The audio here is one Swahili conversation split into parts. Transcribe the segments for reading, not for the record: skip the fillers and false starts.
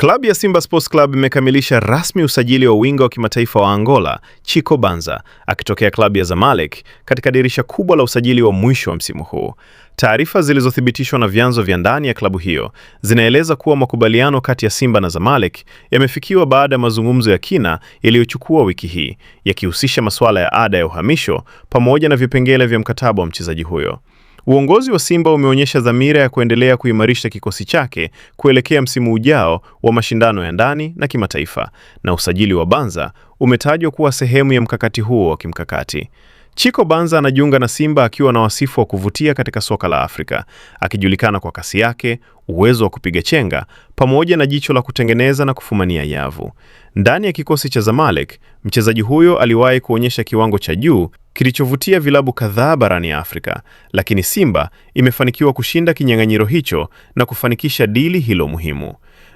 Klabu ya Simba Sports Club imekamilisha rasmi usajili wa winga wa kimataifa wa Angola, Chico Banza, akitokea klabu ya Zamalek katika dirisha kubwa la usajili wa mwisho wa msimu huu. Taarifa zilizothibitishwa na vyanzo vya ndani ya klabu hiyo zinaeleza kuwa makubaliano kati ya Simba na Zamalek yamefikiwa baada ya mazungumzo ya kina yaliyochukua wiki hii, yakihusisha masuala ya ada ya uhamisho pamoja na vipengele vya mkataba wa mchezaji huyo. Uongozi wa Simba umeonyesha dhamira ya kuendelea kuimarisha kikosi chake kuelekea msimu ujao wa mashindano ya ndani na kimataifa, na usajili wa Banza umetajwa kuwa sehemu ya mkakati huo wa kimkakati. Chico Banza anajiunga na Simba akiwa na wasifu wa kuvutia katika soka la Afrika, akijulikana kwa kasi yake, uwezo wa kupiga chenga pamoja na jicho la kutengeneza na kufumania nyavu. Ndani ya kikosi cha Zamalek, mchezaji huyo aliwahi kuonyesha kiwango cha juu kilichovutia vilabu kadhaa barani Afrika, lakini Simba imefanikiwa kushinda kinyang'anyiro hicho na kufanikisha dili hilo muhimu.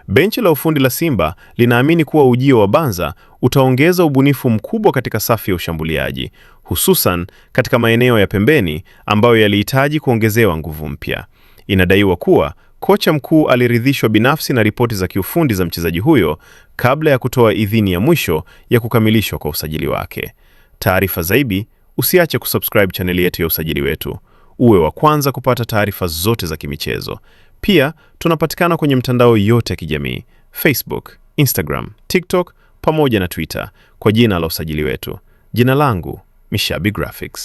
Benchi la ufundi la Simba linaamini kuwa ujio wa Banza utaongeza ubunifu mkubwa katika safu ya ushambuliaji, hususan katika maeneo ya pembeni ambayo yalihitaji kuongezewa nguvu mpya. Inadaiwa kuwa kocha mkuu aliridhishwa binafsi na ripoti za kiufundi za mchezaji huyo kabla ya kutoa idhini ya mwisho ya kukamilishwa kwa usajili wake. Taarifa zaidi, usiache kusubscribe chaneli yetu ya Usajili Wetu, uwe wa kwanza kupata taarifa zote za kimichezo. Pia tunapatikana kwenye mtandao yote ya kijamii, Facebook, Instagram, TikTok pamoja na Twitter kwa jina la Usajili Wetu. Jina langu Mishabi Graphics.